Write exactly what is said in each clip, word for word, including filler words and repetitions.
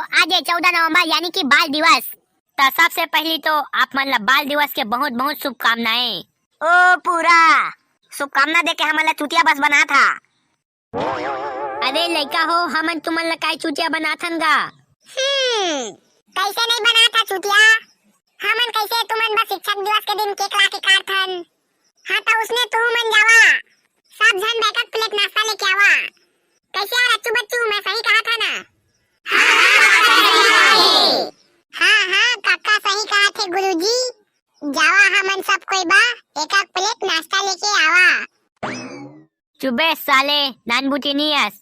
आज है चौदह नवंबर, यानी कि बाल दिवस। त सबसे पहली तो आप मन ला बाल दिवस के बहुत बहुत शुभकामनाएं। ओ पूरा शुभकामना दे के हमन ला चुतिया बस बनाथा। अरे लइका हो, हमन तुमन ला काय चुतिया बनाथन गा? हम्म, कैसे नहीं बनाथा चुतिया? हमन कैसे तुमन बर शिक्षक दिवस के दिन केक ला के काटथन? हाँ, त उसने तुहू मन जावा, सब झन बैठक प्लेट नाश्ता लेके आवा। कैसे यार अच्छू बच्चू, मैं सही कहा था ना? हाँ हाँ, काका सही कहा थे गुरुजी। जावा हमन सब कोई बा, एक एक प्लेट नाश्ता लेके आवा। चुबे साले, नान बुटिनियस,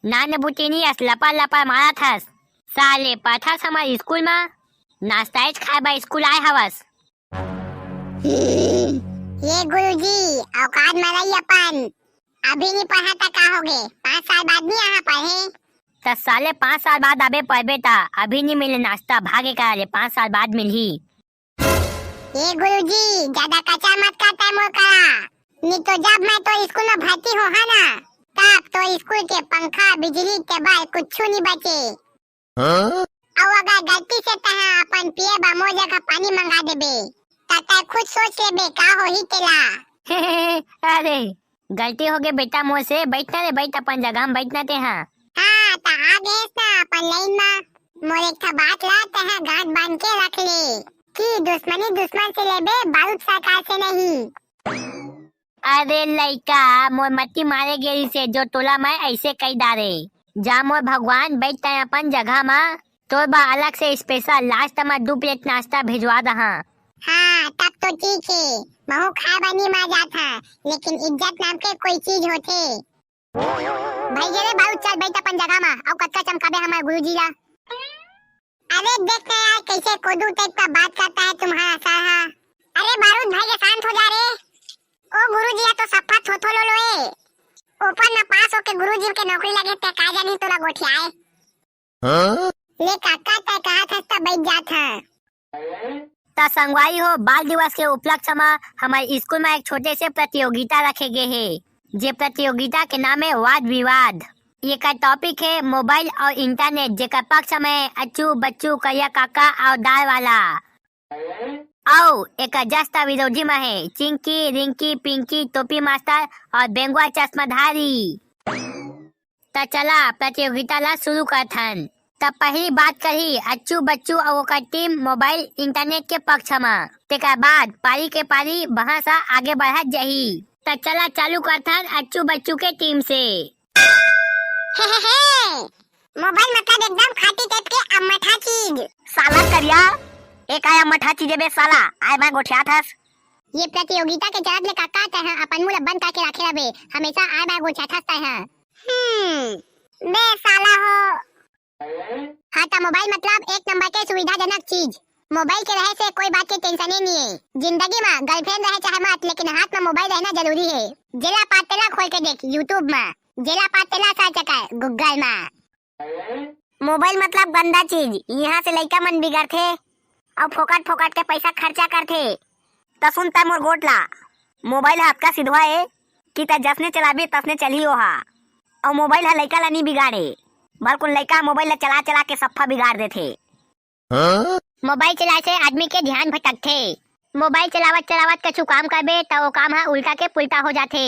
नान बुटिनियस, लपा लपा मारत हस। साले पढ़थस हमर स्कूल मा, नाश्ताएच खाए बर स्कूल आए हवस। ये गुरुजी, औकात में रही अपन। अभी नहीं पढ़ा त का होगे, पाँच साल बाद नहीं आहा पढ़े। त साले पाँच साल बाद अबे पढ़बे त अभी नहीं मिले नाश्ता, भागे करा ले, पाँच साल बाद मिलही। ए गुरुजी, ज्यादा कचर मत करता है मोर करा। नहीं तो जब मैं तो स्कूल में भर्ती होहा ना, तब तो स्कूल के पंखा, बिजली, टेबल कुछ नहीं बचे। हाँ? अउ अगर गलती से तहा अपन पिए बा मोर जगह पानी मंगा देबे, त तै खुद सोच लेबे का होही तेला। अरे, गलती होगे बेटा मोर से, बैठना रे, बैठ अपन जगह में बैठना ते हा। हाँ, त आ गेस ना अपन लाइन मा। मोर एक ठा बात ला तहा गांठ बांध के रख ले कि दुश्मनी दुश्मन से लेबे, बारूद सरकार से नहीं। अरे लइका, मोर मती मारे गेरी से जो तोला मैं ऐसे कही डारे। जा मोर भगवान, बैठ तै अपन जगह मा, तोर बा अलग से स्पेशल लास्ट मा दू प्लेट नाश्ता भिजवा दहा। हाँ, तब तो ठीक है, महू खाए बर नहीं मा जात हा, लेकिन इज्जत नाम के कोई चीज होथे। भाई गे रे बारू, चल बैठ अपन जगह मा, अउ कतका चमकाबे हमर गुरुजी ला। अरे देख ना यार, कैसे कोदू टाइप का बात करता है तुम्हारा सर हा। अरे बारूद भाई के शांत हो जा रे। ओ गुरुजी, या तो सफा थोथो लो लो ए। ऊपर ना पास होके गुरुजी के नौकरी लगे ते का जानी तोला गोठियाए। हाँ? ले काका, तै कहा था तब बैठ जात हा। त संगवारी हो, बाल दिवस के उपलक्ष्य म हमर स्कूल म एक छोटे से प्रतियोगिता रखे गे हे, जे प्रतियोगिता के नाम हे वाद विवाद। एकर टॉपिक हे मोबाइल अउ इंटरनेट, जेकर पक्ष म हे अच्छू, बच्चू, करिया काका अउ दाल वाला। अउ एकर जस्ता विरोधी म हे चिंकी, रिंकी, पिंकी, टोपी मास्टर अउ बेंगवा चश्माधारी। त चला प्रतियोगिता ला शुरू करथन। त पहली बात करही अच्छू बच्चू अउ ओकर टीम मोबाइल इंटरनेट के पक्ष म। तेकर बाद पारी के पारी बहस ह आगे बढ़त जाही। त चला चालू करथन अच्छू बच्चू के टीम से। हे, हे, हे। मोबाइल मतलब एकदम खाटी टाइप के अम्मठा चीज। साला करिया, ए काय अम्मठा चीज ए बे साला, आए मैं गोठियात हस। ये प्रतियोगिता के चलत ले काका तैं ह अपन मुंह ल बंद करके राखे रबे, हमेशा आए बार गोठियात हस तैं ह। हम्म, बे साला हो। हाँ, त मोबाइल मतलब एक नंबर के सुविधाजनक चीज। मोबाइल के रहे से कोई बात के टेंशने नहीं है। जिंदगी में गर्लफ्रेंड रहे चाहे मत, लेकिन हाथ में मोबाइल रहना जरूरी है। जेला पार तेला खोल के देख YouTube में, जेला पार तेला सर्च कर Google में। मोबाइल मतलब गंदा चीज, यहाँ से लइका मन बिगड़थे अउ फोकट फोकट के पैसा खर्चा करथे। त सुन तै मोर गोठ ला, मोबाइल ह अतका सिधवा ए कि तै जसने चलाबे तसने चलही ओहा। अउ मोबाइल ह लइका ला नी बिगाड़े, बल्कुन लइका ह मोबाइल ला चला चला के सफ्फा बिगाड़ देथे। हाँ? मोबाइल चलाए से आदमी के ध्यान भटकथे। मोबाइल चलावत चलावत कछु काम करबे त ओ काम ह उल्टा के पुल्टा हो जाथे।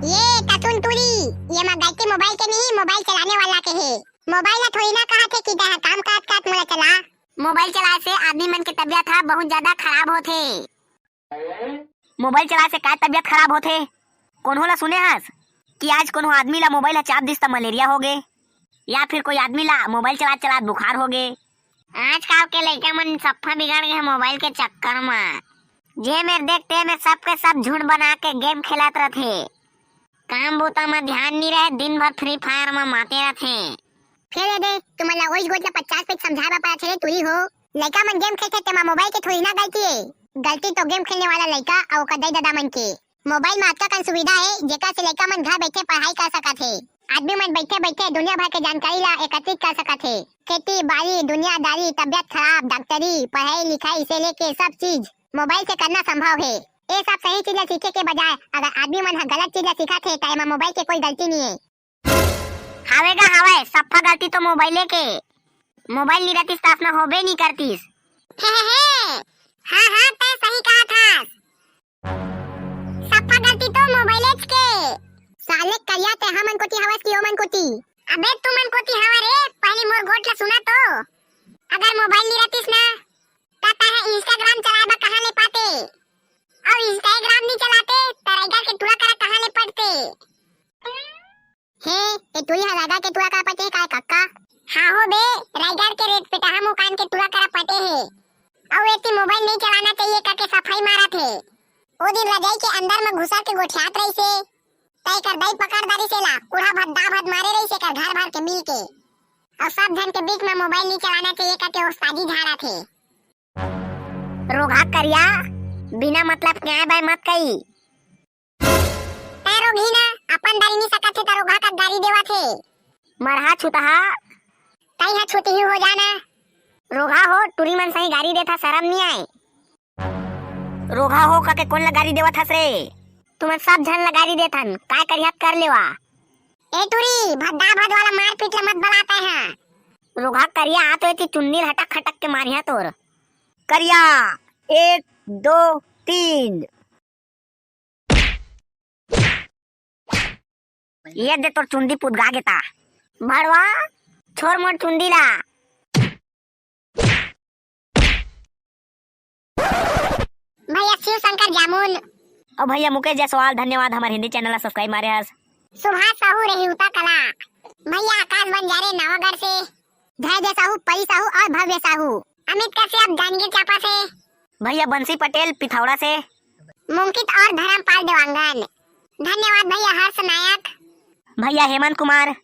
ये कथुन टूरी, ये मा गलती मोबाइल के नहीं, मोबाइल चलाने वाला के हे। मोबाइल ला थोड़ी ना कहा थे कि तैं ह काम करत करत मोला चला। मोबाइल चलाए से आदमी मन के तबीयत ह बहुत ज्यादा खराब होथे। मोबाइल चलाए से काय तबीयत खराब होथे? कोनो ला सुने हस कि आज कोनो आदमी ला मोबाइल ह चाप दिस त मलेरिया हो गे, या फिर कोई आदमी ला मोबाइल चलात चलात बुखार हो गे? आजकल के लइका मन सफ्फा बिगड़ गे हे मोबाइल के चक्कर म। जे मेर देख ते मेर सबके सब झुंड बना के गेम खेलत रथे। काम बूता म ध्यान नी रहे, दिन भर फ्री फायर म माते रथे। फेर ए दे, तुमन ला ओइच गोठ ला पचास पइत समझाए बर परत हे रे टूरी हो। लइका मन गेम खेलथे तेमा मोबाइल के थोड़ी ना गलती ए। गलती तो गेम खेलने वाला लइका अउ ओकर दाई ददा मन के। मोबाइल म अतका कन सुविधा हे, जेकर से लइका मन घर बइठे पढ़ाई कर सकत हे। आदमी मन बइठे बइठे दुनिया भर के जानकारी ला एकत्रित कर सकत हे। खेती बाड़ी, दुनियादारी, तबियत खराब, डॉक्टरी, पढ़ाई लिखाई से लेके सब चीज मोबाइल से करना संभव हे। ए सब सही चीज ला सीखे के बजाय अगर आदमी मन ह गलत चीज ला सीखत हे, त एमा मोबाइल के कोई गलती नइ हे। हावे गा हावे, सफ्फा गलती तो मोबाइले के। मोबाइल नी रहतिस त असना होबे नी करतिस। हे, हे, हे। हाँ, हाँ, तैं सही कहा था। सफा गलती तो मोबाइलेच के। साले करिया, तैं हमन कोती हवस कि ओमन कोती? अबे तुमन कोती हवा रे, पहली मोर गोठ ला सुना तो। अगर मोबाइल नी रहतिस ना, त तैं ह Instagram चलाए बर कहाँ ले पाते? अउ Instagram नी चलाते, त रायगढ़ के टूरा करा कहाँ ले पटते? हे, ए टूरी ह रायगढ़ के टूरा करा पटे काय कक्का? हाँ हो बे, रायगढ़ के रेत पेटाहा मुकान के टूरा करा पटे हे। अउ एती मोबाइल नहीं चलाना चाहिए करके सफाई मारत हे। ओ दिन रजाई के अंदर म घुसर के गोठियात रहिसे, त एकर दाई पकड़ डारिस एला, कुढ़ा भद्दा भद मारे रहिसे एकर घर भर के मिल के। अउ सब झन के बीच म मोबाइल नहीं चलाना चाहिए करके उस्तादी झाड़त हे। रोगहा करिया, बिना मतलब के आए बाय मत कही। तैं रोगही ना, अपन दारी नी सकत हे त रोगहा का गारी देवत हे। मरहा छुतहा। तैं ह छुतही हो जाना। रोगहा हो, टूरी मन सही गारी देथा, शरम नी आए। रोगहा हो कके कोन ला गारी देवत हस रे? तुमन सब झन ला गारी देथन, काय करिहा कर लेवा। ए टूरी, भद्दा भद वाला मारपीट ला मत बला तैं ह। रोगहा करिया आ तो एती चुन्नी ल हटक हटक के मारिहा तोर। करिया, एक, दो, तीन। ये दे तोर चुंदी पुदगा गे ता। भड़वा, छोर मोर चुंदी ला। भैया शिव शंकर जामुन। अउ भैया मुकेश जायसवाल, धन्यवाद हमर हिंदी चैनल ला सब्सक्राइब मारे हस। सुभाष साहू रेहिवता कला। भैया आकाश बंजारे नवागढ़ से। जय जय साहू, परी साहू अउ भव्य साहू। अमित कश्यप जांजगीर चांपा से। भैया बंसी पटेल पिथौरा से। मुंकित अउ धर्मपाल देवांगन। धन्यवाद भैया हर्ष नायक। भैया हेमंत कुमार।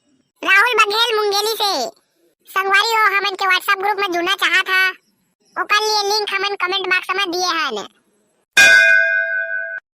राहुल बघेल मुंगेली से। संगवारी हो, हमन के WhatsApp group में जुड़ना चाहत हा, ओकर लिए link हमन comment box में दिए हन।